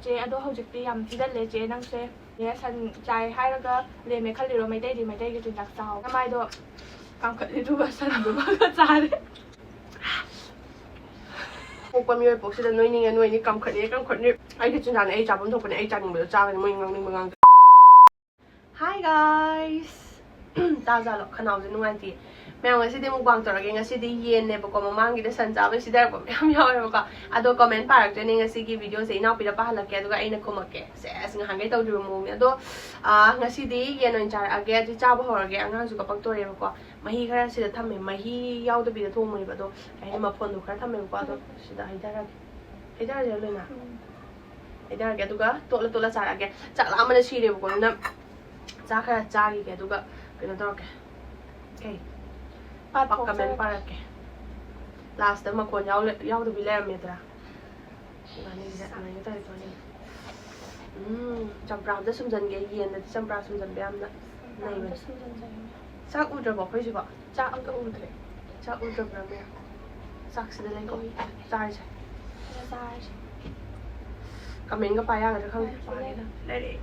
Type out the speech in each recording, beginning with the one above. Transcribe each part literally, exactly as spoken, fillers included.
ꯆꯦ, ꯑꯗꯣ ꯍꯧꯖꯤꯛꯇꯤ ꯌꯥꯝ ꯊꯤꯖꯤꯜꯂꯦ ꯆꯦ ꯅꯪꯁꯦ꯫ ꯆꯦ, ꯁꯟ ꯆꯥꯏ ꯍꯥꯏꯔꯒ ꯂꯦꯝꯃꯦ ꯈꯜꯂꯤꯔꯣ? ꯃꯩꯇꯩꯗꯤ ꯃꯩꯇꯩꯒꯤ ꯆꯤꯟꯖꯥꯛ ꯆꯥꯎ꯫ ꯅꯃꯥꯏꯗꯣ ꯀꯥꯝꯈꯠꯂꯤꯗꯨꯒ ꯁꯟꯗꯨꯃꯒ ꯆꯥꯔꯦ꯫ ꯄꯣꯛꯄ ꯃꯤꯑꯣꯏ ꯄꯣꯛꯁꯤꯗ ꯅꯣꯏꯅꯤꯡꯉꯦ, ꯅꯣꯏꯅꯤ ꯀꯥꯝꯈꯠꯅꯤ, ꯀꯥꯝꯈꯠꯅꯤ꯫ ꯑꯩꯒꯤ ꯆꯤꯟꯖꯥꯛꯅꯦ, ꯑꯩ ꯆꯥꯐꯝ ꯊꯣꯛꯄꯅꯦ, ꯑꯩ ꯆꯥꯅꯤꯡꯕꯗꯣ ꯆꯥꯒꯅꯤ, ꯃꯣꯏ ꯉꯥꯡꯅꯤꯡꯕ ꯉꯥꯡꯖ-꯫ Hi guys! ꯇꯥꯖꯥꯠꯂꯣ? ꯈꯅꯥꯎꯁꯦ ꯅꯨꯡꯉꯥꯏꯇꯦ꯫ ꯃꯌꯥꯝ, ꯉꯁꯤꯗꯤ mukbang ꯇꯧꯔꯒꯦ꯫ ꯉꯁꯤꯗꯤ ꯌꯦꯟꯅꯦꯕꯀꯣ, ꯃꯃꯥꯡꯒꯤꯗ ꯁꯟ ꯆꯥꯕꯩ ꯁꯤꯗꯔꯛꯄ ꯃꯌꯥꯝ ꯌꯥꯎꯋꯦꯕꯀꯣ꯫ ꯑꯗꯣ comment ꯄꯥꯔꯛꯇꯣꯏꯅꯦ ꯉꯁꯤꯒꯤ videoꯁꯦ, ꯏꯅꯥꯎꯄꯤꯗ ꯄꯥꯍꯜꯂꯛꯀꯦ, ꯑꯗꯨꯒ ꯑꯩꯅ ꯈꯨꯝꯃꯛꯀꯦ꯫ ꯁꯦꯁ, ꯉꯍꯥꯟꯈꯩ ꯇꯧꯗ꯭ꯔꯤꯕ ꯃꯑꯣꯡꯅꯦ꯫ ꯑꯗꯣ, ꯑꯥ, ꯉꯁꯤꯗꯤ ꯌꯦꯟ ꯑꯣꯏꯅ ꯆꯥꯔꯛꯑꯒꯦ꯫ ꯑꯗꯨꯗꯤ ꯆꯥꯕ ꯍꯧꯔꯒꯦ꯫ ꯑꯉꯥꯡꯁꯨ ꯀꯞꯄꯛꯇꯣꯔꯦꯕꯀꯣ꯫ ꯃꯍꯤ ꯈꯔ ꯁꯤꯗ ꯊꯝꯃꯦ, ꯃꯍꯤ ꯌꯥꯎꯗꯕꯤꯗ ꯊꯣꯡꯕꯅꯦꯕ꯫ ꯑꯗꯣ ꯀꯩ ꯍꯥꯏꯅꯤ, ꯃꯐꯣꯟꯗꯣ ꯈꯔ ꯊꯝꯃꯦꯕꯀꯣ꯫ ꯑꯗꯣ ꯁꯤꯗ ꯍꯩꯊꯔꯒꯦ꯫ ꯍꯩꯊꯔꯁꯤꯔ ꯂꯣꯏꯅ? ꯎꯝ꯫ ꯍꯩꯊꯔꯒꯦ, ꯑꯗꯨꯒ ꯇꯣꯠꯂ ꯇꯣꯠꯂ ꯆꯥꯔꯛꯑꯒꯦ꯫ ꯆꯥꯛ ꯂꯥꯝꯕꯅ ꯁꯤꯔꯦꯕꯀꯣ, ꯑꯗꯨꯅ ꯆꯥꯛ ꯈꯔ ꯆꯥꯈꯤꯒꯦ, ꯑꯗꯨꯒ ꯀꯩꯅꯣ ꯇꯧꯔꯛꯀꯦ꯫ ꯀꯩ? ꯄꯥꯊꯣꯛꯆꯔꯛꯀꯦ꯫ Comment ꯄꯥꯔꯛꯀꯦ꯫ Lastꯇ ꯃꯈꯣꯟ ꯌꯥꯎ-, ꯌꯥꯎꯗꯕꯤ ꯂꯩꯔꯝꯃꯦꯗ꯭ꯔꯥ? ꯏꯕꯥꯅꯤꯒꯤꯁꯦ ꯑꯗꯨꯃꯥꯏꯅ ꯇꯧꯔꯦ, ꯇꯧꯔꯦ꯫ ꯎꯝ, ꯆꯝꯄ꯭ꯔꯥ ꯑꯝꯇ ꯁꯨꯝꯖꯟꯒꯦ꯫ ꯌꯦꯟꯗꯗꯤ ꯆꯝꯄ꯭ꯔꯥ ꯁꯨꯝꯖꯟꯕ ꯌꯥꯝꯅ ꯆꯝꯄ꯭ꯔꯥ ꯑꯝꯇ ꯅꯩꯕꯅꯦ꯫ ꯁꯨꯝꯖꯟꯖꯒꯦ꯫ ꯆꯥꯛ ꯎꯗ꯭ꯔꯕꯣ ꯑꯩꯈꯣꯏꯁꯤꯕꯣ? ꯆꯥꯛ ꯑꯝꯇ ꯎꯗ꯭ꯔꯦ꯫ ꯆꯥꯛ ꯎꯗ꯭ꯔꯕ꯭ꯔꯥ, ꯃꯌꯥꯝ? ꯆꯥꯛꯁꯤꯗ ꯂꯩꯀꯣ꯫ ꯎꯏ꯫ ꯆꯥꯔꯁꯦ꯫ ꯁꯤꯗ ꯆꯥꯔꯁꯦ꯫ Commentꯒ ꯄꯥ ꯌꯥꯒꯗ꯭ꯔꯥ ꯈꯪꯗꯦ꯫ ꯄꯥꯒꯦ꯫ ꯄꯥꯒꯦ꯫ ꯂꯩꯔꯦ꯫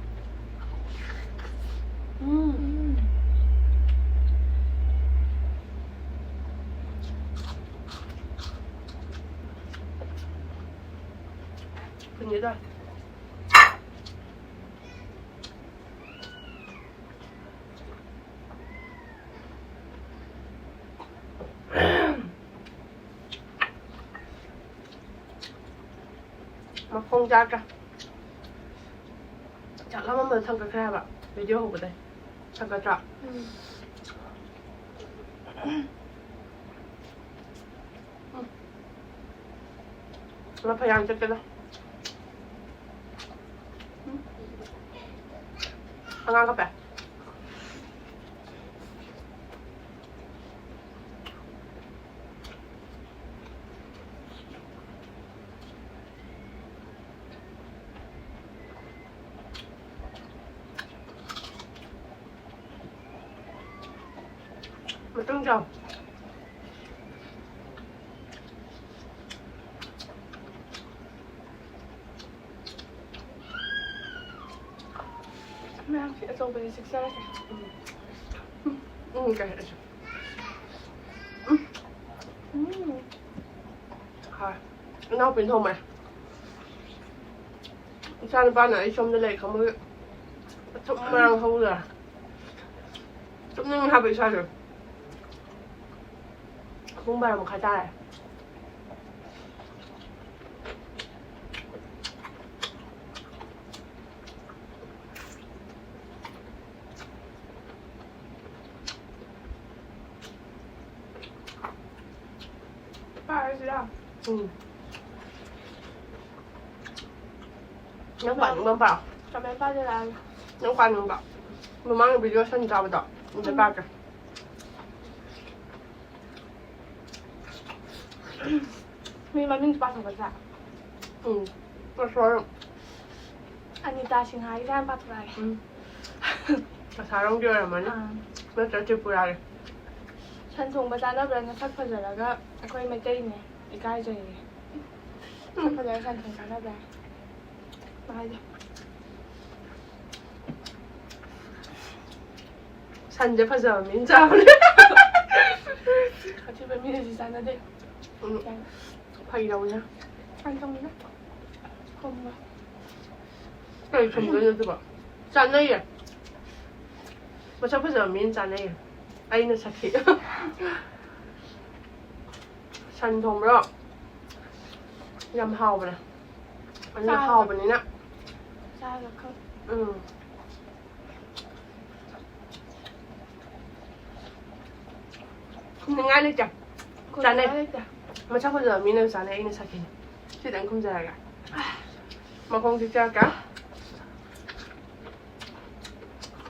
ꯎꯝ꯫ ꯐꯨꯟꯒꯦ ꯇꯧꯔꯦ꯫ ꯃꯈꯣꯡ ꯆꯥꯗ꯭ꯔꯥ? ꯆꯥꯛ ꯂꯥꯝꯃꯝꯕꯗ ꯊꯥꯡꯒꯠꯈ꯭ꯔꯦ ꯍꯥꯏꯕ, video ꯍꯧꯕꯗꯩ꯫ ꯊꯥꯡꯒꯠꯇ꯭ꯔꯥ? ꯎꯝ꯫ ꯎꯝ꯫ ꯃꯐꯩ ꯌꯥꯝ ꯆꯠꯀꯦꯗ꯫ ꯎꯝ꯫ ꯑꯉꯥꯡ ꯀꯞꯄꯦ꯫ ꯃꯇꯨꯡ ꯆꯥꯎ꯫ ꯃꯌꯥꯝꯁꯤ ꯑꯆꯧꯕꯁꯦ ꯆꯤꯛꯆꯔꯁꯦ꯫ ꯎꯝ, ꯀꯩ ꯍꯥꯏꯁꯦ? ꯎꯝ꯫ ꯎꯝ꯫ ꯍꯣꯏ꯫ ꯏꯅꯥꯎꯄꯤꯅ ꯊꯣꯡꯕꯅꯦ꯫ ꯏꯆꯥꯅꯨꯄꯥꯅ ꯑꯩ ꯁꯣꯝꯗ ꯂꯩ ꯈꯪꯕꯒꯤ ꯑꯊꯨꯝ ꯃꯔꯥꯡ ꯍꯧꯗꯅ꯫ ꯇꯨꯝꯅꯤꯡꯉꯦ ꯍꯥꯏꯕ ꯏꯁꯥꯁꯦ꯫ ꯄꯨꯡ ꯕꯥꯔꯣ ꯃꯈꯥꯏ ꯇꯥꯔꯦ꯫ ꯄꯥꯔꯁꯤꯔꯥ? ꯎꯝ꯫ ꯅꯪ ꯄꯥꯅꯤꯡꯕ ꯑꯃ ꯄꯥꯔꯣ꯫ ꯀꯃꯦꯟ ꯄꯥꯖꯔꯛꯑꯒꯦ꯫ ꯅꯪ ꯄꯥꯅꯤꯡꯕ꯫ ꯃꯃꯥꯡꯒꯤ ꯚꯤꯗꯤꯑꯣ ꯁꯟ ꯆꯥꯕꯗꯣ꯫ ꯑꯗꯨꯗ ꯎꯝ꯫ ꯄꯥꯔꯛꯀꯦ꯫ ꯃꯤ ꯃꯃꯤꯡꯁꯨ ꯄꯥꯊꯣꯛꯀꯗ꯭ꯔꯥ? ꯎꯝ꯫ ꯄꯥꯊꯣꯛꯑꯣ꯫ ꯑꯅꯤꯇꯥ ꯁꯤꯡꯍꯥꯒꯤ ꯍꯥꯟꯅ ꯄꯥꯊꯣꯛꯂꯛꯑꯒꯦ꯫ ꯎꯝ꯫ ꯀꯁꯥꯔꯣꯝꯒꯤ ꯑꯣꯏꯔꯝꯃꯅꯤ꯫ ꯑꯥ꯫ ꯅꯠꯇ꯭ꯔ ꯇ꯭ꯔꯤꯄꯨꯔꯥꯒꯤ꯫ ꯁꯟ ꯊꯣꯡꯕ ꯆꯥꯅꯕ꯭ꯔꯥ? ꯅꯁꯛ ꯐꯖꯔꯒ ꯑꯩꯈꯣꯏ ꯃꯩꯇꯩꯅꯦ꯫ ꯏꯀꯥꯏꯖꯩꯌꯦ꯫ ꯁꯛ ꯐꯖꯔ ꯁꯟ ꯊꯣꯡ ꯆꯥꯅꯕ꯭ꯔꯥ? ꯃꯥ ꯍꯥꯏꯗꯣ꯫ ꯁꯟꯁꯦ ꯐꯖꯕ ꯃꯤꯅ ꯆꯥꯕꯅꯦ꯫ ꯑꯊꯤꯕ ꯃꯤꯅꯗꯤ ꯆꯥꯅꯗꯦ꯫ ꯎꯝ꯫ ꯀꯥꯏꯅ꯫ ꯐꯥꯒꯤ ꯇꯧꯕꯅꯦ꯫ ꯐꯥꯒꯤ ꯇꯧꯕꯅꯦ꯫ ꯈꯨꯝꯕ꯫ ꯀꯩ ꯈꯨꯝꯗꯣꯏꯅꯣ ꯑꯗꯨꯕꯣ? ꯆꯥꯅꯩꯌꯦ꯫ ꯃꯁꯛ ꯐꯖꯕ ꯃꯤꯅ ꯆꯥꯅꯩꯌꯦ꯫ ꯑꯩꯅ ꯁꯛꯊꯤ꯫ ꯁꯟ ꯊꯣꯡꯕ꯭ꯔꯣ? ꯌꯥꯝ ꯍꯥꯎꯕꯅꯦ꯫ ꯑꯗꯨꯅ ꯆꯥꯕ꯫ ꯍꯥꯎꯕꯅꯤꯅ꯫ ꯆꯥꯕ ꯈꯛ꯫ ꯎꯝ꯫ ꯈꯨꯝꯅꯤꯡꯉꯥꯏ ꯂꯩꯇꯦ꯫ ꯈꯨꯝꯅꯤꯡꯉꯥꯏ ꯆꯥꯅꯩ꯫ ꯂꯩꯇꯦ꯫ ꯃꯁꯛ ꯐꯖꯕ ꯃꯤꯅ ꯆꯥꯅꯩ, ꯑꯩꯅ ꯁꯛꯊꯤ꯫ ꯁꯤꯗꯪ ꯈꯨꯝꯖꯔꯒꯦ꯫ ꯃꯈꯣꯡ ꯆꯤꯛꯆꯔꯛꯀꯦ꯫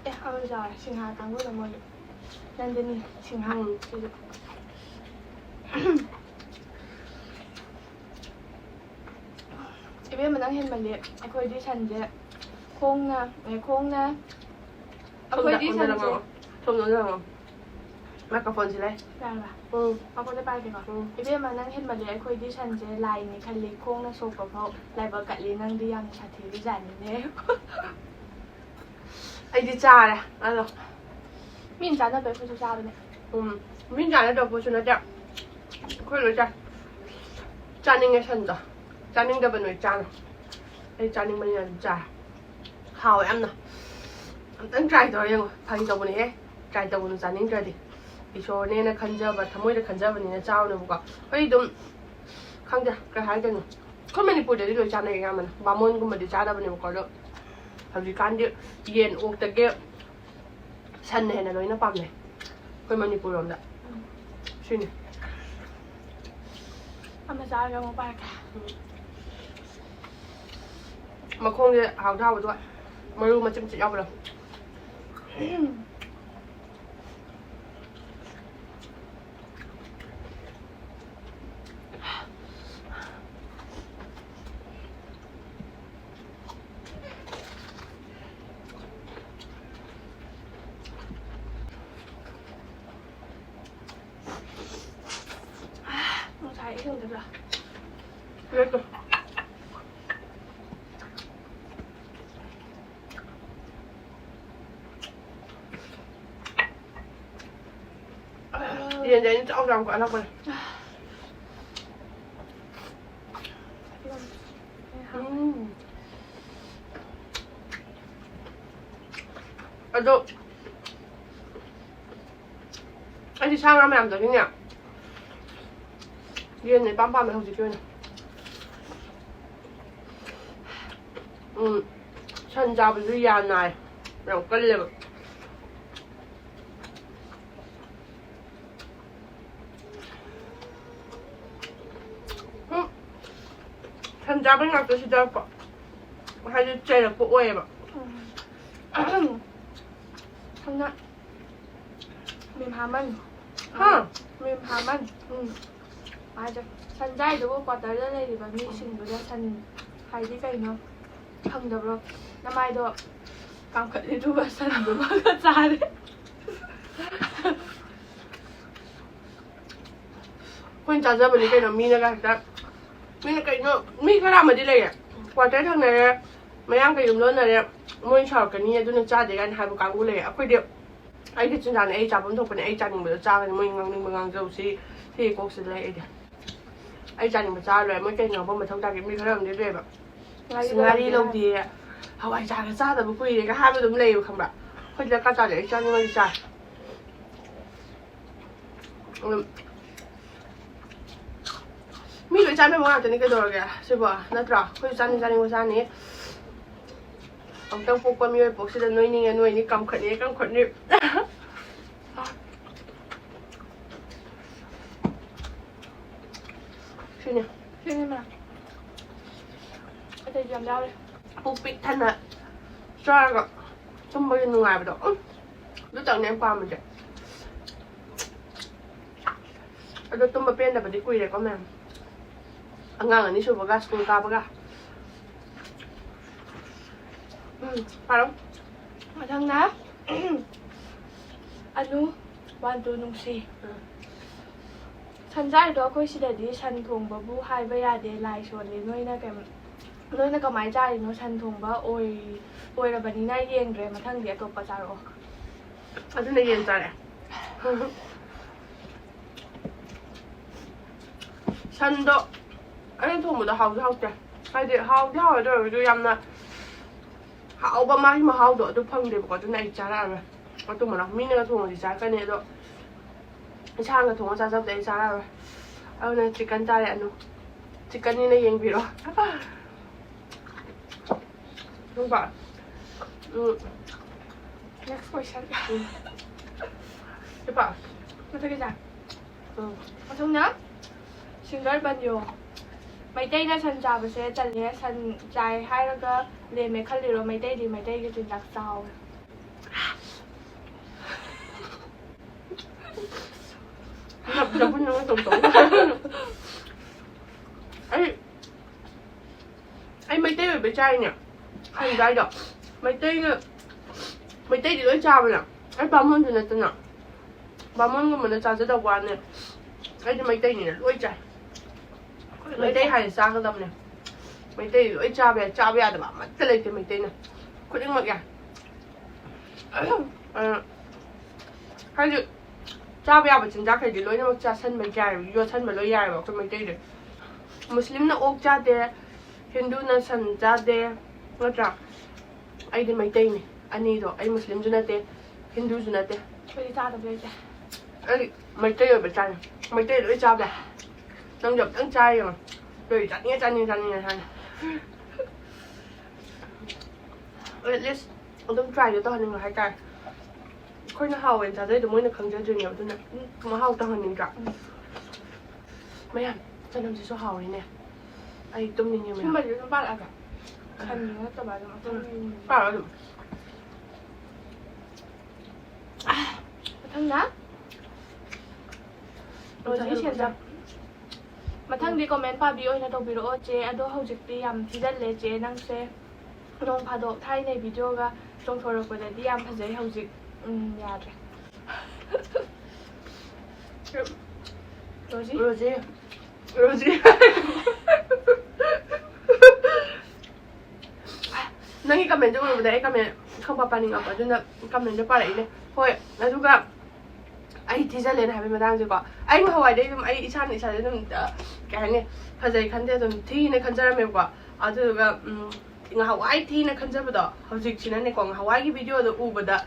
ꯑꯦ, ꯑꯃ ꯆꯥꯔꯦ꯫ ꯁꯤꯡꯍꯥ ꯀꯥꯡꯕꯨꯗ ꯃꯣꯏ꯫ ꯅꯟꯗꯅꯤ ꯁꯤꯡꯍꯥ꯫ ꯎꯝ꯫ ꯁꯤꯁꯨ꯫ ꯏꯕꯦꯝꯃ, ꯅꯪ ꯍꯦꯟꯃꯜꯂꯦ꯫ ꯑꯩꯈꯣꯏꯗꯤ ꯁꯟꯁꯦ ꯈꯣꯡꯅ, ꯑꯦ, ꯈꯣꯡꯅ, ꯁꯣꯝꯗ, ꯑꯩꯈꯣꯏꯗꯤ ꯁꯣꯝꯗ ꯁꯟꯁꯦ ꯂꯪꯉꯛꯑꯣ꯫ ꯁꯣꯝꯗ ꯂꯪꯉꯛꯑꯣ꯫ ꯃꯥꯏꯀ꯭ꯔꯣꯐꯣꯟꯁꯤ ꯂꯩ꯫ ꯌꯥꯔꯕ? ꯎꯝ꯫ ꯃꯈꯣꯡꯗ ꯄꯥꯏꯒꯦꯀꯣ꯫ ꯎꯝ꯫ ꯏꯕꯦꯝꯃ, ꯅꯪ ꯍꯦꯟꯃꯜꯂꯦ꯫ ꯑꯩꯈꯣꯏꯗꯤ ꯁꯟꯁꯦ ꯂꯥꯏꯅꯤ ꯈꯜꯂꯤ꯫ ꯈꯣꯡꯅ ꯁꯣꯛꯄ ꯐꯥꯎ ꯂꯥꯏꯕꯛ ꯀꯠꯂꯤ꯫ ꯅꯪꯗꯤ ꯌꯥꯝꯅ ꯁꯥꯊꯤꯕꯖꯥꯠꯅꯤꯅꯦ꯫ ꯑꯩꯗꯤ ꯆꯥꯔꯦ ꯑꯗꯣ꯫ ꯃꯤꯅ ꯆꯥꯅꯕ ꯑꯩꯈꯣꯏꯁꯨ ꯆꯥꯕꯅꯦ꯫ ꯎꯝ꯫ ꯃꯤꯅ ꯆꯥꯅꯗꯕ ꯄꯣꯠꯁꯨ ꯅꯠꯇꯦ꯫ ꯑꯩꯈꯣꯏ ꯂꯣꯏ ꯆꯥꯏ꯫ ꯆꯥꯅꯤꯡꯉꯦ ꯁꯟꯗꯣ꯫ ꯆꯥꯅꯤꯡꯗꯕ ꯅꯣꯏ ꯆꯥꯅꯣ꯫ ꯑꯩ ꯆꯥꯅꯤꯡꯕꯅꯤꯅ ꯑꯗꯨꯝ ꯆꯥꯔꯦ꯫ ꯍꯥꯎꯋꯦ ꯌꯥꯝꯅ꯫ ꯑꯝꯇꯪ try ꯇꯧꯔ ꯌꯦꯡꯉꯣ꯫ ꯐꯥꯒꯤ ꯇꯧꯕꯅꯦꯍꯦ꯫ Try ꯇꯧꯒꯅꯨ ꯆꯥꯅꯤꯡꯗ꯭ꯔꯗꯤ꯫ ꯏꯁꯣꯔꯅꯦꯅ ꯈꯟꯖꯕ, ꯊꯃꯣꯏꯗ ꯈꯟꯖꯕꯅꯤꯅ ꯆꯥꯎꯅꯦꯕꯀꯣ꯫ ꯑꯩ ꯑꯗꯨꯝ ꯈꯪꯗꯦ ꯀꯩ ꯍꯥꯏꯗꯣꯏꯅꯣ꯫ ꯑꯩꯈꯣꯏ ꯃꯅꯤꯄꯨꯔꯗꯗꯤ ꯂꯣꯏ ꯆꯥꯅꯩ ꯑꯌꯥꯝꯕꯅ꯫ ꯕꯥꯃꯣꯟꯒꯨꯝꯕꯗꯤ ꯆꯥꯗꯕꯅꯦꯕꯀꯣ꯫ ꯑꯗꯣ ꯍꯧꯖꯤꯛꯀꯥꯟꯗꯤ ꯌꯦꯟ ꯑꯣꯛꯇꯒꯤ ꯁꯟꯅ ꯍꯦꯟꯅ ꯂꯣꯏꯅ ꯄꯥꯝꯅꯩ ꯑꯩꯈꯣꯏ ꯃꯅꯤꯄꯨꯔ ꯂꯣꯝꯗ꯫ ꯁꯤꯅꯤ꯫ ꯑꯃ ꯆꯥꯔꯒ ꯑꯃꯨꯛ ꯄꯥꯏꯔꯛꯀꯦ꯫ ꯃꯈꯣꯡꯁꯦ ꯍꯥꯎꯗꯤ ꯍꯥꯎꯕꯗꯨꯒ ꯃꯔꯨ ꯃꯆꯦꯠ ꯃꯆꯦꯠ ꯌꯥꯎꯕꯗꯣ꯫ ꯉꯁꯥꯏ ꯏꯁꯤꯡꯗꯨꯗ꯫ ꯄꯤꯔꯛꯀꯦ꯫ ꯌꯦꯟꯁꯦ ꯑꯩꯅ ꯆꯥꯎ ꯆꯥꯎ ꯀꯛꯍꯜꯂꯛꯄꯅꯦ꯫ ꯎꯝ꯫ ꯑꯗꯣ ꯑꯩꯗꯤ ꯁꯥ ꯉꯥ ꯃꯌꯥꯝꯗꯒꯤꯅꯦ ꯌꯦꯟꯅ ꯏꯄꯥꯝ ꯄꯥꯝꯃꯦ ꯍꯧꯖꯤꯛꯀꯤ ꯑꯣꯏꯅ꯫ ꯎꯝ꯫ ꯁꯟ ꯆꯥꯕꯁꯨ ꯌꯥ ꯅꯥꯏ꯫ ꯌꯥꯝ ꯀꯜꯂꯦꯕ꯫ ꯎꯝ꯫ ꯁꯟ ꯆꯥꯕ ꯉꯥꯛꯇ ꯁꯤꯗꯔꯛꯄ ꯍꯥꯏꯗꯤ ꯆꯩꯔꯛꯄ ꯑꯣꯏꯌꯦꯕ꯫ ꯎꯝ꯫ ꯁꯝꯅ ꯃꯦꯝ ꯍꯥꯃꯟ꯫ ꯍꯥ? ꯃꯦꯝ ꯍꯥꯃꯟ꯫ ꯎꯝ꯫ ꯃꯥꯁꯦ ꯁꯟ ꯆꯥꯏꯗꯨꯕꯨ ꯀ꯭ꯋꯥꯇꯔꯗ ꯂꯩꯔꯤꯕ ꯃꯤꯁꯤꯡꯗꯨꯗ ꯁꯟ ꯍꯥꯏꯗꯤ ꯀꯩꯅꯣ ꯈꯪꯗꯕ꯭ꯔꯣ? ꯅꯃꯥꯏꯗꯣ ꯀꯥꯝꯈꯠꯂꯤꯗꯨꯒ ꯁꯟꯗꯨꯃꯒ ꯆꯥꯔꯦ꯫ ꯑꯩꯈꯣꯏꯅ ꯆꯥꯖꯕꯅꯤ ꯀꯩꯅꯣ, ꯃꯤꯅꯒ ꯍꯦꯛꯇ, ꯃꯤꯅ ꯀꯩꯅꯣ, ꯃꯤ ꯈꯔ ꯑꯃꯗꯤ ꯂꯩꯌꯦ, ꯀ꯭ꯋꯥꯇꯔ ꯊꯪꯅꯔꯦ, ꯃꯌꯥꯡ ꯀꯩ ꯌꯨꯝ ꯂꯣꯟꯅꯔꯦ, ꯃꯣꯏ ꯁꯥꯎꯔꯛꯀꯅꯤ, ꯑꯗꯨꯅ ꯆꯥꯗꯦ ꯀꯥꯏꯅ ꯍꯥꯏꯕ ꯀꯥꯡꯕꯨ ꯂꯩ꯫ ꯑꯩꯈꯣꯏꯗꯤ ꯑꯩꯒꯤ ꯆꯤꯟꯖꯥꯛꯅꯦ, ꯑꯩ ꯆꯥꯐꯝ ꯊꯣꯛꯄꯅꯦ, ꯑꯩ ꯆꯥꯅꯤꯡꯕꯗꯣ ꯆꯥꯒꯅꯤ, ꯃꯣꯏ ꯉꯥꯡꯅꯤꯡꯕ ꯉꯥꯡꯖꯧ, ꯁꯤ ꯁꯤꯒꯤ ꯀꯣꯛꯁꯤꯗ ꯂꯩ ꯑꯩꯗꯤ꯫ ꯑꯩ ꯆꯥꯅꯤꯡꯕ ꯆꯥꯔ ꯂꯣꯏꯔꯦ, ꯃꯣꯏ ꯀꯩ ꯉꯥꯡꯕ ꯃꯊꯧ ꯇꯥꯒꯦ? ꯃꯤ ꯈꯔ ꯑꯃꯗꯤ ꯂꯩꯕ, "ꯑꯁ, ꯉꯥꯔꯤ ꯂꯧꯗꯦ, ꯍꯋꯥꯏ ꯆꯥꯒ ꯆꯥꯗꯕ ꯀꯨꯏꯔꯦꯒ" ꯍꯥꯏꯕ ꯑꯗꯨꯝ ꯂꯩꯌꯦꯕ, ꯈꯪꯕ꯭ꯔꯥ? ꯑꯩꯈꯣꯏꯗꯤ ꯗꯔꯀꯥꯔ ꯇꯥꯗꯦ, ꯑꯩ ꯆꯥꯅꯤꯡꯉꯗꯤ ꯆꯥꯏ꯫ ꯎꯝ꯫ ꯃꯤ ꯂꯣꯏ ꯆꯥꯅꯕ ꯉꯥꯛꯇꯅꯤ ꯀꯩꯗꯧꯔꯒꯦ ꯁꯤꯕꯣ, ꯅꯠꯇ꯭ꯔꯥ? ꯑꯩꯈꯣꯏꯁꯨ ꯆꯥꯅꯤꯡ ꯆꯥꯅꯤꯡꯕ ꯆꯥꯅꯤ꯫ ꯑꯃꯨꯛꯇꯪ ꯄꯣꯛꯄ ꯃꯤꯑꯣꯏ ꯄꯣꯛꯁꯤꯗ ꯅꯣꯏꯅꯤꯡꯉꯦ ꯅꯣꯏꯅꯤ, ꯀꯝꯈꯠꯅꯤꯡꯉꯦ ꯀꯝꯈꯠꯅꯤ꯫ ꯁꯤꯅꯦ꯫ ꯁꯤꯅꯦ ꯃꯥ꯫ ꯑꯇꯩꯗꯤ ꯌꯥꯝ ꯌꯥꯎꯔꯦ꯫ ꯄꯨꯛ ꯄꯤꯛ ꯊꯟꯅ ꯆꯥꯔꯒ ꯇꯨꯝꯕꯒꯤ ꯅꯨꯡꯉꯥꯏꯕꯗꯣ꯫ ꯎꯝ꯫ ꯑꯗꯨꯇꯪꯅꯦ ꯑꯩꯅ ꯄꯥꯝꯕꯁꯦ꯫ ꯑꯗꯣ ꯇꯨꯝꯕ ꯄꯦꯟꯗꯕꯗꯤ ꯀꯨꯏꯔꯦꯀꯣ ꯃꯌꯥꯝ꯫ ꯑꯉꯥꯡ ꯑꯅꯤ ꯁꯨꯕꯒ ꯁ꯭ꯀꯨꯜ ꯀꯥꯕꯒ꯫ ꯎꯝ, ꯄꯥꯔꯣ꯫ ꯃꯊꯪꯅ ꯑꯅꯨ ꯋꯥꯟ ꯇꯨ ꯅꯨꯡꯁꯤ꯫ ꯎꯝ꯫ ꯁꯟꯖꯥꯏꯗꯣ ꯑꯩꯈꯣꯏ ꯁꯤꯗꯗꯤ ꯁꯟ ꯊꯣꯡꯕꯕꯨ ꯍꯥꯏꯕ ꯌꯥꯗꯦ, ꯂꯥꯏ ꯁꯣꯜꯂꯦ꯫ ꯅꯣꯏꯅ ꯀꯩꯝ-, ꯅꯣꯏꯅ ꯀꯃꯥꯏꯅ ꯆꯥꯔꯤꯅꯣ? ꯁꯟ ꯊꯣꯡꯕ ꯑꯣꯏ-, ꯑꯣꯏꯔꯕꯅꯤꯅ ꯌꯦꯡꯗ꯭ꯔꯦ꯫ ꯃꯊꯪꯗꯤ ꯑꯇꯣꯞꯄ ꯆꯥꯔꯛꯑꯣ꯫ ꯑꯗꯨꯅ ꯌꯦꯟ ꯆꯥꯔꯦ꯫ ꯁꯟꯗꯣ ꯑꯩꯅ ꯊꯣꯡꯕꯗꯣ ꯍꯥꯎꯗꯤ ꯍꯥꯎꯇꯦ꯫ ꯍꯥꯏꯗꯤ ꯍꯥꯎꯗꯤ ꯍꯥꯎꯋꯦ, ꯑꯗꯨ ꯑꯣꯏꯔꯒꯁꯨ ꯌꯥꯝꯅ ꯍꯥꯎꯕ, ꯃꯥꯒꯤ ꯃꯍꯥꯎꯗꯣ ꯑꯗꯨ ꯐꯪꯗꯦꯕꯀꯣ꯫ ꯑꯗꯨꯅ ꯑꯩ ꯆꯥꯔꯛꯑꯔꯣꯏ꯫ ꯑꯗꯨ ꯃꯅ ꯃꯤꯅꯒ ꯊꯣꯡꯉꯗꯤ ꯆꯥꯔꯛꯀꯅꯤ, ꯑꯗꯣ ꯏꯁꯥꯅ ꯊꯣꯡꯉ ꯆꯥꯖꯕꯗꯤ ꯑꯩ ꯆꯥꯔꯛꯑꯔꯣꯏ꯫ ꯑꯗꯨꯅ ꯆꯤꯛꯀꯟ ꯆꯥꯔꯦ꯫ ꯑꯅꯨ ꯆꯤꯛꯀꯟꯅꯤꯅ ꯌꯦꯡꯕꯤꯔꯣ꯫ ꯅꯨꯄꯥ꯫ ꯎꯝ꯫ Next question. ꯎꯝ꯫ ꯅꯨꯄꯥ꯫ ꯃꯊꯛꯀꯤꯁꯦ꯫ ꯎꯝ꯫ ꯃꯊꯪꯅ ꯁꯤꯡꯒꯔ ꯕꯟꯌꯣ꯫ ꯃꯩꯇꯩꯅ ꯁꯟ ꯆꯥꯕꯁꯦ ꯇꯜꯂꯦ, ꯁꯟ ꯆꯥꯏ ꯍꯥꯏꯔꯒ ꯂꯦꯝꯃꯦ ꯈꯜꯂꯤꯔꯣ? ꯃꯩꯇꯩꯗꯤ ꯃꯩꯇꯩꯒꯤ ꯆꯤꯟꯖꯥꯛ ꯆꯥꯎꯋꯦ꯫ ꯅꯞ-, ꯅꯞ-, ꯅꯞ-, ꯅꯞ-, ꯅꯞ-, ꯅꯞ-, ꯑꯩ ꯑꯩ ꯃꯩꯇꯩ ꯑꯣꯏꯕꯩ ꯆꯥꯔꯤꯅꯦ꯫ ꯈꯪꯗ꯭ꯔꯥ ꯑꯩꯗꯣ? ꯃꯩꯇꯩꯅ, ꯃꯩꯇꯩꯗꯤ ꯂꯣꯏ ꯆꯥꯕꯅꯦ꯫ ꯑꯩ ꯕꯥꯃꯣꯟꯁꯨ ꯅꯠꯇꯅ꯫ ꯕꯥꯃꯣꯟꯒꯨꯝꯕꯅ ꯆꯥꯖꯗꯕ ꯋꯥꯅꯦ꯫ ꯑꯩꯗꯤ ꯃꯩꯇꯩꯅꯤꯅ ꯂꯣꯏ ꯆꯥꯏ꯫ ꯃꯩꯇꯩ ꯍꯥꯏꯅ ꯆꯥꯒꯗꯕꯅꯦ꯫ ꯃꯩꯇꯩ ꯂꯣꯏ ꯆꯥꯕ ꯌꯥꯏ꯫ ꯆꯥꯕ ꯌꯥꯗꯕ ꯑꯃꯠꯇ ꯂꯩꯇꯦ ꯃꯩꯇꯩꯅ꯫ ꯈꯨꯗꯤꯡꯃꯛ ꯌꯥꯏ꯫ ꯑꯗꯨꯝ, ꯑ, ꯍꯥꯏꯗꯤ ꯆꯥꯕ ꯌꯥꯕ ꯆꯤꯟꯖꯥꯛꯈꯩꯗꯤ ꯂꯣꯏꯅꯃꯛ ꯆꯥꯁꯟꯕ ꯌꯥꯏꯑꯕ, ꯌꯣꯠꯁꯟꯕ ꯂꯣꯏ ꯌꯥꯏꯑꯕ ꯑꯩꯈꯣꯏ ꯃꯩꯇꯩꯗꯤ꯫ ꯃꯨꯁꯂꯤꯝꯅ ꯑꯣꯛ ꯆꯥꯗꯦ, ꯍꯤꯟꯗꯨꯅ ꯁꯟ ꯆꯥꯗꯦ, ꯅꯠꯇ꯭ꯔꯥ? ꯑꯩꯗꯤ ꯃꯩꯇꯩꯅꯤ ꯑꯅꯤꯗꯣ꯫ ꯑꯩ ꯃꯨꯁꯂꯤꯝꯁꯨ ꯅꯠꯇꯦ, ꯍꯤꯟꯗꯨꯁꯨ ꯅꯠꯇꯦ꯫ ꯑꯩꯈꯣꯏꯗꯤ ꯆꯥꯗꯕ ꯂꯩꯇꯦ꯫ ꯑꯩ ꯃꯩꯇꯩ ꯑꯣꯏꯕ ꯆꯥꯅꯤ꯫ ꯃꯩꯇꯩ ꯂꯣꯏ ꯆꯥꯕ ꯌꯥꯏ꯫ ꯅꯪꯁꯨ ꯑꯝꯇꯪ ꯆꯥ ꯌꯦꯡꯉꯣ꯫ ꯂꯣꯏ ꯆꯥꯅꯤꯡꯉꯦ, ꯆꯥꯅꯤꯡꯉꯦ, ꯆꯥꯅꯤꯡꯉꯦ ꯍꯥꯏꯅ꯫ At least ꯑꯗꯨꯝ tryꯗꯣ ꯇꯧꯍꯟꯅꯤꯡꯕ ꯍꯥꯏꯇꯥꯔꯦ꯫ ꯑꯩꯈꯣꯏꯅ ꯍꯥꯎꯋꯦꯅ ꯆꯥꯖꯩꯗꯣ ꯃꯣꯏꯅ ꯈꯪꯖꯗ꯭ꯔꯤꯅꯦꯕ, ꯑꯗꯨꯅ ꯎꯝ, ꯃꯍꯥꯎ ꯇꯪꯍꯟꯅꯤꯡꯗ꯭ꯔꯥ? ꯎꯝ꯫ ꯃꯌꯥꯝ, ꯆꯅꯝꯁꯤꯁꯨ ꯍꯥꯎꯔꯤꯅꯦ꯫ ꯑꯩ ꯇꯨꯝꯅꯤꯡꯉꯦ ꯃꯌꯥꯝ꯫ ꯁꯨꯝꯕꯁꯦ ꯑꯗꯨꯝ ꯄꯥꯜꯂꯛꯑꯒꯦ꯫ ꯁꯟꯒꯤ ꯅꯠꯇꯕ ꯑꯗꯨꯝ ꯑꯇꯩ ꯎꯝ꯫ ꯄꯥꯜꯂꯣ ꯑꯗꯨꯝ꯫ ꯃꯊꯪꯅ ꯔꯣꯖꯤ ꯁꯦꯟꯖꯝ꯫ ꯃꯊꯪꯗꯤ comment ꯄꯥꯕꯤ ꯑꯣꯏꯅ ꯇꯧꯕꯤꯔꯛꯑꯣ ꯆꯦ꯫ ꯑꯗꯣ ꯍꯧꯖꯤꯛꯇꯤ ꯌꯥꯝ ꯊꯤꯖꯜꯂꯦ ꯆꯦ ꯅꯪꯁꯦ꯫ ꯅꯣꯡ ꯐꯥꯗꯣꯛ ꯊꯥꯏꯅꯩ videoꯒ ꯆꯣꯡꯊꯣꯔꯛꯄꯗꯗꯤ ꯌꯥꯝ ꯐꯖꯩ, ꯍꯧꯖꯤꯛ, ꯎꯝ, ꯌꯥꯗ꯭ꯔꯦ꯫ ꯔꯣꯖꯤ? ꯔꯣꯖꯤ꯫ ꯔꯣꯖꯤ꯫ ꯅꯪꯒꯤ commentꯁꯦ ꯎꯔꯨꯕꯗ ꯑꯩ comment ꯈꯪꯄꯥ ꯄꯥꯅꯤꯡꯉꯛꯄ, ꯑꯗꯨꯅ commentꯁꯦ ꯄꯥꯔꯛꯏꯅꯦ꯫ ꯍꯣꯏ, ꯑꯗꯨꯒ ꯑꯩ ꯊꯤꯖꯜꯂꯦꯅ ꯍꯥꯏꯕꯒꯤ ꯃꯇꯥꯡꯁꯦꯀꯣ, ꯑꯩ ꯉꯍꯥꯟꯋꯥꯏꯗꯩ ꯑꯗꯨꯝ ꯑꯩ ꯏꯁꯥꯅ ꯏꯁꯥꯁꯦ ꯑꯗꯨꯝ, ꯑ, ꯀꯩ ꯍꯥꯏꯅꯤ, ꯐꯖꯩ ꯈꯟꯗꯦ, ꯑꯗꯨꯝ ꯊꯤꯅ ꯈꯟꯖꯔꯝꯃꯦꯕꯀꯣ꯫ ꯑꯗꯨꯗꯨꯒ, ꯎꯝ, ꯉꯍꯥꯟꯋꯥꯏ ꯊꯤꯅ ꯈꯟꯖꯕꯗꯣ ꯍꯧꯖꯤꯛꯁꯤꯅꯅꯦꯀꯣ, ꯉꯍꯥꯟꯋꯥꯏꯒꯤ videoꯗꯣ ꯎꯕꯗ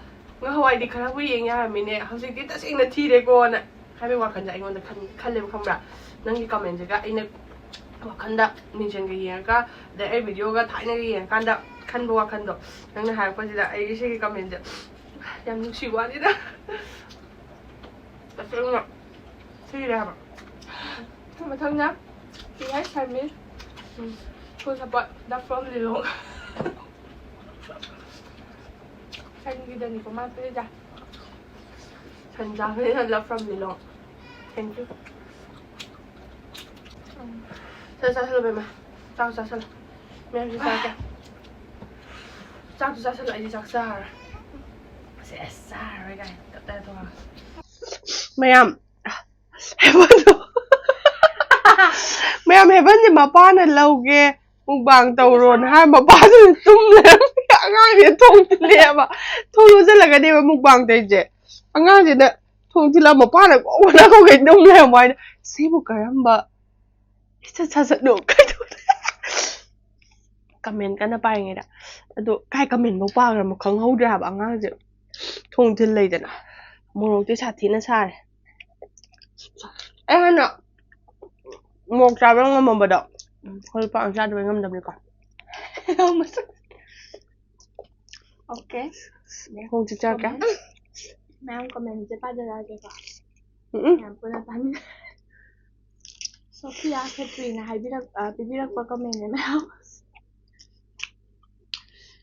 ꯉꯍꯥꯟꯋꯥꯏꯗꯤ ꯈꯔꯕꯨ ꯌꯦꯡ ꯌꯥꯔꯝꯃꯤꯅꯦ, ꯍꯧꯖꯤꯛꯇꯤ ꯇꯁꯦꯡꯅ ꯊꯤꯔꯦꯀꯣꯅ ꯍꯥꯏꯕꯒꯤ ꯋꯥꯈꯜꯁꯦ ꯑꯩꯉꯣꯟꯗ ꯈꯟ-, ꯈꯜꯂꯦꯕ, ꯈꯪꯕ꯭ꯔꯥ? ꯅꯪꯒꯤ commentꯁꯤꯒ ꯑꯩꯅ ꯋꯥꯈꯜꯗ ꯃꯤꯡꯁꯦꯟꯒ ꯌꯦꯡꯉꯒ, ꯑꯗꯩ ꯑꯩ videoꯒ ꯊꯥꯏꯅꯒ ꯌꯦꯡꯉꯀꯥꯟꯗ ꯈꯟꯕ ꯋꯥꯈꯜꯗꯣ, ꯅꯪꯅ ꯍꯥꯏꯔꯛꯄꯁꯤꯗ ꯑꯩ ꯁꯤꯒꯤ commentꯁꯦ ꯌꯥꯝ ꯅꯨꯡꯁꯤꯕ ꯋꯥꯅꯤꯗ꯫ ꯇꯁꯦꯡꯅ ꯊꯤꯔꯦ ꯍꯥꯏꯕ꯫ ꯃꯊꯪꯅ ꯄꯤ ꯍꯩꯆ ꯁꯔꯃꯤꯁ, um, full support, the from Lilong. ꯁꯟꯒꯤꯗꯅꯤꯀꯣ ꯃꯥ ꯄꯤꯔꯤꯁꯦ꯫ ꯁꯟ ꯆꯥꯕꯅꯤꯅ love from Lilong. Thank you꯫ ꯎꯝ꯫ ꯆꯥꯛ ꯆꯥꯁꯜꯂꯣ, ꯕꯦꯝꯃ꯫ ꯆꯥꯛ ꯆꯥꯁꯜꯂꯣ꯫ ꯃꯌꯥꯝꯁꯨ ꯆꯥꯔꯒꯦ꯫ ꯆꯥꯛꯁꯨ ꯆꯥꯁꯜꯂꯣ, ꯑꯩꯗꯤ ꯆꯥꯛ ꯆꯥꯔꯔꯣꯏ꯫ ꯁꯦꯁ, ꯆꯥꯔꯔꯣꯏ ꯀꯥꯏꯅ ꯇꯞ ꯇꯥꯏ ꯇꯧꯔꯒ꯫ ꯃꯌꯥꯝ, ꯍꯦꯕꯟꯗꯣ꯫ ꯃꯌꯥꯝ, ꯍꯦꯕꯟꯁꯦ ꯃꯄꯥꯅ ꯂꯧꯒꯦ, mukbang ꯇꯧꯔꯣꯅ ꯍꯥꯏ, ꯃꯄꯥꯗꯨꯅ ꯇꯨꯝ ꯂꯩꯔꯝꯃꯦ꯫ ꯑꯉꯥꯡꯁꯦ ꯊꯣꯡ ꯊꯤꯜꯂꯦꯕ, ꯊꯣꯡ ꯂꯣꯟꯁꯤꯜꯂꯒꯅꯦꯕ ꯃꯨꯛꯕꯥꯡ ꯇꯧꯔꯤꯁꯦ꯫ ꯑꯉꯥꯡꯁꯤꯅ ꯊꯣꯡ ꯊꯤꯜꯂꯛꯑ ꯃꯄꯥꯅ ꯀꯣꯛ ꯀꯣꯛ ꯀꯩꯅꯣꯝ ꯂꯩꯔꯝꯕ ꯍꯥꯏꯅ, "ꯁꯤꯕꯨ ꯀꯔꯝꯕ ꯏꯁꯠ ꯁꯥꯖꯠꯅꯣ?" ꯀꯩꯗꯧꯗꯣꯏꯅꯣ? ꯀꯃꯦꯟ ꯀꯟꯅ ꯄꯥꯏꯔꯤꯉꯩꯗ꯫ ꯑꯗꯣ ꯀꯥꯏ ꯀꯃꯦꯟꯐꯧ ꯄꯥꯈ꯭ꯔꯃꯣ ꯈꯪꯍꯧꯗ꯭ꯔꯦ ꯍꯥꯏꯕ ꯑꯉꯥꯡꯁꯦ꯫ ꯊꯣꯡ ꯊꯤꯜ ꯂꯩꯗꯅ꯫ ꯃꯣꯔꯣꯛꯇꯤ ꯁꯥꯊꯤꯅ ꯁꯥꯔꯦ꯫ ꯑꯩ ꯍꯥꯟꯅ ꯃꯣꯔꯣꯛ ꯆꯥꯕ ꯉꯝꯃꯝꯕꯗꯣ, ꯎꯝ, ꯍꯧꯖꯤꯛ ꯄꯥꯛ ꯆꯥꯗꯕꯩ ꯉꯝꯗꯕꯅꯤꯀꯣ꯫ ꯑꯣꯀꯦ꯫ ꯍꯧꯖꯤꯛ ꯆꯥꯔꯛꯀꯦ꯫ ꯃꯌꯥꯝ ꯀꯃꯦꯟꯁꯦ ꯄꯥꯖꯔꯛꯑꯒꯦꯀꯣ꯫ ꯎꯝ, ꯎꯝ꯫ ꯃꯌꯥꯝ ꯄꯨꯟꯅ ꯄꯥꯃꯤꯟꯅ-, ꯁꯣꯐꯤꯌꯥ ꯈꯦꯇ꯭ꯔꯤꯅ ꯍꯥꯏꯕꯤꯔꯛ-, ꯑ, ꯄꯤꯕꯤꯔꯛꯄ ꯀꯃꯦꯟꯅꯦ ꯃꯌꯥꯝ꯫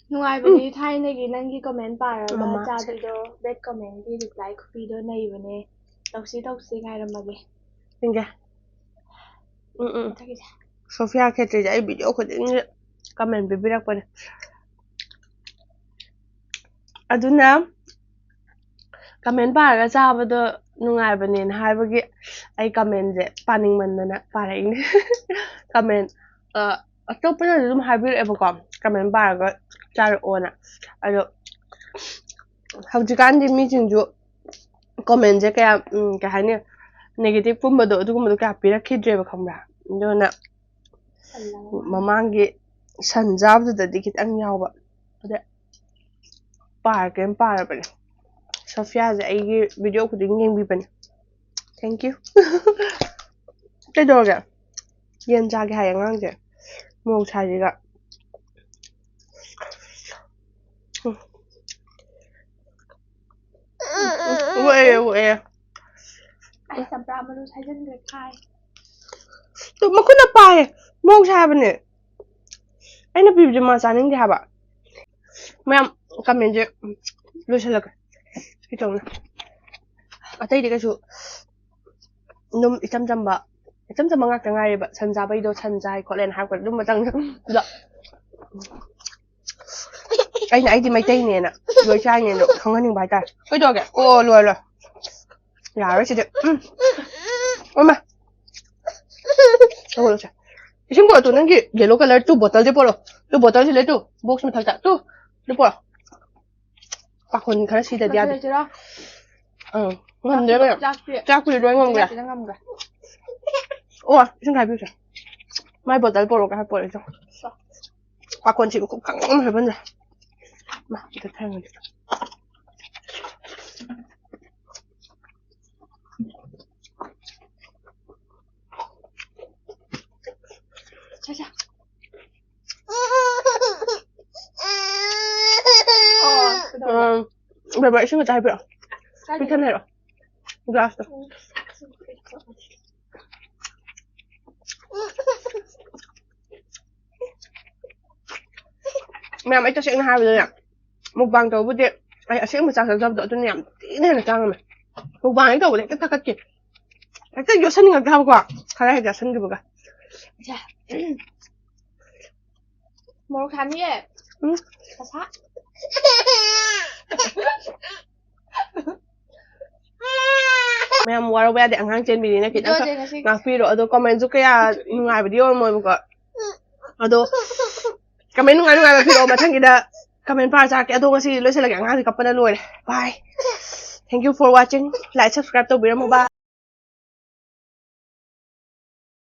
ꯅꯨꯡꯉꯥꯏꯕꯅꯤ ꯊꯥꯏꯅꯒꯤ ꯅꯪꯒꯤ ꯀꯃꯦꯟ ꯄꯥꯔꯒ ꯃꯃꯥ꯫ ꯆꯥꯕꯤꯗꯣ, ꯕꯦꯠ ꯀꯃꯦꯟꯒꯤ ꯔꯤꯄ꯭ꯂꯥꯏ ꯈꯨꯄꯤꯗꯣ ꯅꯩꯕꯅꯦ꯫ ꯇꯧꯁꯤ ꯇꯧꯁꯤ, ꯉꯥꯏꯔꯝꯃꯒꯦ꯫ ꯌꯦꯡꯒꯦ꯫ ꯎꯝ, ꯎꯝ꯫ ꯃꯊꯪꯒꯤꯁꯦ꯫ ꯁꯣꯐꯤꯌꯥ ꯈꯦꯇ꯭ꯔꯤꯁꯦ ꯑꯩ ꯚꯤꯗꯤꯑꯣ ꯈꯨꯗꯤꯡꯒꯤ ꯀꯃꯦꯟ ꯄꯤꯕꯤꯔꯛꯄꯅꯦ꯫ ꯑꯗꯨꯅ ꯀꯃꯦꯟ ꯄꯥꯔꯒ ꯆꯥꯕꯗꯣ ꯅꯨꯡꯉꯥꯏꯕꯅꯦꯅ ꯍꯥꯏꯕꯒꯤ ꯑꯩ ꯀꯃꯦꯟꯁꯦ ꯄꯥꯅꯤꯡꯃꯟꯗꯅ ꯄꯥꯔꯛꯏꯅꯦ꯫ ꯀꯃꯦꯟ, ꯑ, ꯑꯇꯣꯞꯄꯅꯁꯨ ꯑꯗꯨꯝ ꯍꯥꯏꯕꯤꯔꯛꯑꯦꯕꯀꯣ, ꯀꯃꯦꯟ ꯄꯥꯔꯒ ꯆꯥꯔꯛꯑꯣꯅ꯫ ꯑꯗꯣ ꯍꯧꯖꯤꯛꯀꯥꯟꯗꯤ ꯃꯤꯁꯤꯡꯁꯨ ꯀꯃꯦꯟꯁꯦ ꯀꯌꯥ, ꯎꯝ, ꯀꯩ ꯍꯥꯏꯅꯤ, ꯅꯦꯒꯦꯇꯤꯞꯀꯨꯝꯕꯗꯣ, ꯑꯗꯨꯒꯨꯝꯕꯗꯣ ꯀꯌꯥ ꯄꯤꯔꯛꯈꯤꯗ꯭ꯔꯦꯕ, ꯈꯪꯕ꯭ꯔꯥ? ꯑꯗꯨꯅ ꯃꯃꯥꯡꯒꯤ ꯁꯟ ꯆꯥꯕꯗꯨꯗꯗꯤ ꯈꯤꯇꯪ ꯌꯥꯎꯕ꯫ ꯑꯗ ꯄꯥꯔꯒꯦꯅ ꯄꯥꯔꯕꯅꯦ꯫ ꯁꯣꯐꯤꯌꯥꯁꯦ ꯑꯩꯒꯤ ꯚꯤꯗꯤꯑꯣ ꯈꯨꯗꯤꯡ ꯌꯦꯡꯕꯤꯕꯅꯦ꯫ Thank you꯫ ꯀꯩꯗꯧꯔꯒꯦ? ꯌꯦꯟ ꯆꯥꯒꯦ ꯍꯥꯏꯌꯦ ꯑꯉꯥꯡꯁꯦ꯫ ꯃꯣꯔꯣꯛ ꯁꯥꯏꯁꯤꯒ꯫ ꯎꯝ, ꯎꯝ, ꯎꯝ, ꯑꯣꯛꯑꯦ, ꯑꯣꯛꯑꯦ꯫ ꯑꯩ ꯆꯝꯄ꯭ꯔꯥ ꯃꯔꯨ ꯁꯥꯏꯖꯟꯈ꯭ꯔꯦ, ꯈꯥꯏ꯫ ꯇꯨ, ꯃꯈꯨꯠꯅ ꯄꯥꯏꯌꯦ꯫ ꯃꯣꯔꯣꯛ ꯁꯥꯏ ꯍꯥꯏꯕꯅꯦ꯫ ꯑꯩꯅ ꯄꯤꯕꯁꯦ ꯃꯥ ꯆꯥꯅꯤꯡꯗꯦ ꯍꯥꯏꯕ꯫ ꯃꯌꯥꯝ ꯀꯃꯦꯟꯁꯦ ꯂꯣꯏꯁꯤꯜꯂꯒꯦ꯫ ꯀꯩꯗꯧꯅꯤ? ꯑꯇꯩꯗꯤ ꯀꯩꯁꯨ ꯑꯗꯨꯝ ꯏꯆꯝ ꯆꯝꯕ, ꯏꯆꯝ ꯆꯝꯕ ꯉꯥꯛꯇ ꯉꯥꯏꯔꯦꯕ꯫ ꯁꯟ ꯆꯥꯕꯩꯗꯣ, ꯁꯟ ꯆꯥꯏ ꯈꯣꯠꯂꯦꯅ ꯍꯥꯏꯔꯛꯄꯗ ꯑꯗꯨꯝ ꯃꯇꯪ-, ꯑꯗꯣ ꯑꯩꯅ ꯑꯩꯗꯤ ꯃꯩꯇꯩꯅꯦꯅ ꯂꯣꯏ ꯆꯥꯏꯅꯦꯅ ꯈꯪꯍꯟꯅꯤꯡꯕ ꯍꯥꯏꯇꯥꯔꯦ꯫ ꯀꯩꯗꯧꯔꯒꯦ? ꯑꯣ, ꯂꯣꯏꯔꯦ, ꯂꯣꯏꯔꯦ꯫ ꯌꯥꯔꯣꯏ ꯁꯤꯗꯤ꯫ ꯎꯝ꯫ ꯑꯣꯃꯥ꯫ ꯂꯧꯔꯣ ꯁꯦ꯫ ꯏꯁꯤꯡ ꯄꯨꯔꯛꯑꯣ ꯇꯨ, ꯅꯪꯒꯤ yellow colour ꯇꯨ ꯕꯣꯇꯜꯁꯦ ꯄꯨꯔꯛꯑꯣ꯫ ꯇꯨ ꯕꯣꯇꯜꯁꯦ ꯂꯩ ꯇꯨ꯫ Box ꯃꯊꯛꯇ꯫ ꯇꯨ꯫ ꯂꯨꯄꯣ꯫ ꯄꯥꯈꯣꯟ ꯈꯔ ꯁꯤꯗꯗꯤ ꯌꯥꯗꯦ꯫ ꯂꯣꯏꯁꯤꯜꯂꯁꯤꯔꯣ? ꯑꯪ꯫ ꯉꯝꯗ꯭ꯔꯦ ꯀꯩꯅꯣ꯫ ꯆꯥꯛꯇꯤ ꯆꯥꯛꯄꯨꯗꯤ ꯂꯣꯏ ꯉꯝꯈ꯭ꯔꯦ꯫ ꯆꯥꯛꯇꯤ ꯉꯝꯈ꯭ꯔꯦ꯫ ꯑꯣ, ꯏꯁꯤꯡ ꯈꯥꯏꯕꯤꯌꯨꯁꯦ꯫ ꯃꯥꯏ ꯕꯣꯇꯜ ꯄꯣꯔꯛꯑꯣ ꯍꯥꯏ ꯄꯣꯔꯛꯑꯦ ꯆꯣ꯫ ꯄꯥꯈꯣꯟ ꯁꯤꯕ ꯈꯨꯀꯪ ꯑꯃ ꯍꯥꯏꯕꯟꯗ꯫ ꯃꯥ, ꯑꯝꯇ ꯊꯥꯡꯉꯨꯒꯦ꯫ ꯁꯦ, ꯁꯦ꯫ ꯑꯣ, ꯀꯩꯗꯧꯔꯦ? ꯎꯝ, ꯕꯦꯕꯔ, ꯏꯁꯤꯡ ꯈꯤꯇ ꯍꯥꯏꯕꯤꯔꯛꯑꯣ꯫ ꯀꯥꯏꯗ? ꯄꯤꯛꯊꯟꯅ ꯍꯥꯏꯔꯛꯑꯣ꯫ ꯒ꯭ꯂꯥꯁꯇꯣ꯫ ꯃꯌꯥꯝ, ꯑꯩ ꯇꯁꯦꯡꯅ ꯍꯥꯏꯕꯗꯅꯦ, ꯃꯨꯛꯕꯥꯡ ꯇꯧꯕꯨꯗꯤ ꯑꯩ ꯑꯁꯦꯡꯕ ꯆꯥꯛ ꯆꯥꯖꯕꯗꯣ ꯑꯗꯨꯅ ꯌꯥꯝ ꯊꯤꯅ ꯍꯦꯟꯅ ꯆꯥꯉꯝꯃꯦ꯫ ꯃꯨꯛꯕꯥꯡ ꯍꯦꯛ ꯇꯧꯕꯗ ꯍꯦꯛꯇ ꯊꯥꯒꯠꯀꯦ꯫ ꯍꯦꯛꯇ ꯌꯣꯠꯁꯟꯅꯤꯡꯉꯛꯇꯦ ꯍꯥꯏꯕꯀꯣ꯫ ꯈꯔ ꯍꯦꯛ ꯆꯥꯁꯟꯈꯤꯕꯒ꯫ ꯃꯣꯔꯣꯛ ꯁꯥꯅꯤꯌꯦ꯫ ꯎꯝ꯫ ꯀꯁꯥ꯫ ꯃꯌꯥꯝ ꯋꯥꯔꯧꯕ ꯌꯥꯗꯦ, ꯑꯉꯥꯡ ꯆꯦꯟꯕꯤꯅꯤꯅ ꯈꯤꯇꯪ ꯚꯤꯗꯤꯑꯣꯁꯦ ꯉꯁꯤ ꯉꯥꯛꯄꯤꯔꯣ꯫ ꯑꯗꯣ ꯀꯃꯦꯟꯁꯨ ꯀꯌꯥ ꯅꯨꯡꯉꯥꯏꯕꯗꯤ ꯑꯣꯏꯔꯝꯃꯣꯏꯕꯀꯣ꯫ ꯑꯗꯣ ꯀꯃꯦꯟ ꯅꯨꯡꯉꯥꯏ ꯅꯨꯡꯉꯥꯏꯕ ꯄꯤꯔꯛꯑꯣ, ꯃꯊꯪꯒꯤꯗ ꯀꯃꯦꯟ ꯄꯥꯔ ꯆꯥꯔꯛꯀꯦ꯫ ꯑꯗꯣ ꯉꯁꯤꯗꯤ ꯂꯣꯏꯁꯤꯜꯂꯒꯦ, ꯑꯉꯥꯡꯁꯦ ꯀꯞꯄꯅ ꯂꯣꯏꯔꯦ꯫ Bye, thank you for watching, like subscribe ꯇꯧꯕꯤꯔꯝꯃꯣ꯫ Bye꯫